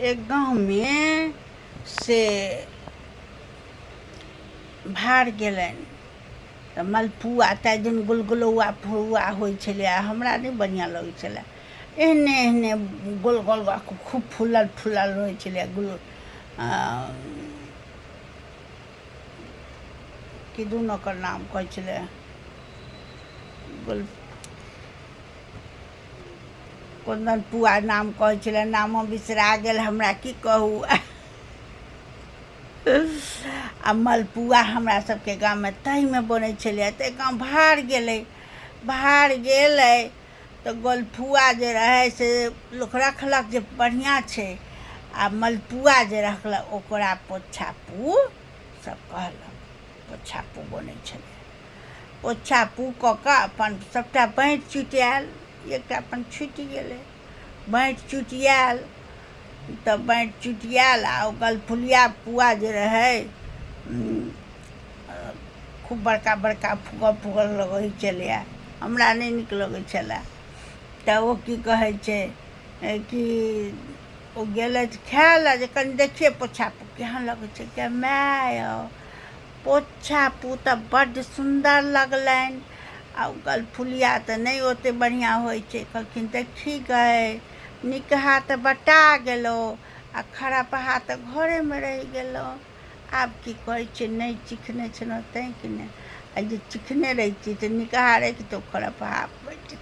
एक गाँवमे से भार गेलनि तऽ मलपुआ ताहि दिन गुलगुलौआ पुआ होइ छलै आ हमरा नहि बढ़िआँ लगै छलै। एहने एहने गोल गोल खूब फूलल फूलल रहै छलै गुल किदन ओकर नाम कहै छलै गुल कोन पुआ नाम कहै छलै, नामो बिसरा गेल हमरा, की कहू। आ मलपुआ हमरा सबके गाममे ताहिमे बनै छलै। तऽ गाम भार गेलै, भार गेलै तऽ गोलफुआ जे रहै से लोक रखलक जे बढ़िआँ छै, आ मलपुआ जे रखलक ओकरा पोछा पू सब कहलक। पोछा पू बनै छलै। पोछा पू कऽ कऽ अपन सभटा बाँटि चुटि आयल, एकटा अपन छुटि गेलै। बाँटि चुटि आयल तऽ बाँटि चुटि आयल, आ ओ गलफुलिया पुआ जे रहै खूब बड़का बड़का फूगल फूगल लगै छलैए, हमरा नहि नीक लगै छलए। तऽ ओ की कहै छै कि ओ गेलथि खाय लए जे कनि देखियै पोछा पू केहन लगै छै। गे माय यौ, पोछा पू तऽ बड्ड सुन्दर लगलनि, आ ओ गलफुलिया तऽ नहि ओतेक बढ़िआँ होइ छै। कहलखिन देखी गै, निकहा तऽ बँटा गेलौ आ खरापहा तऽ घरेमे रहि गेलौ। आब की कहै छै, नहि चिखने छलहुँ तैँ कि नहि, आ जे चिखने रहितियै तऽ निकहा रखितहुँ, खरपहा बचि।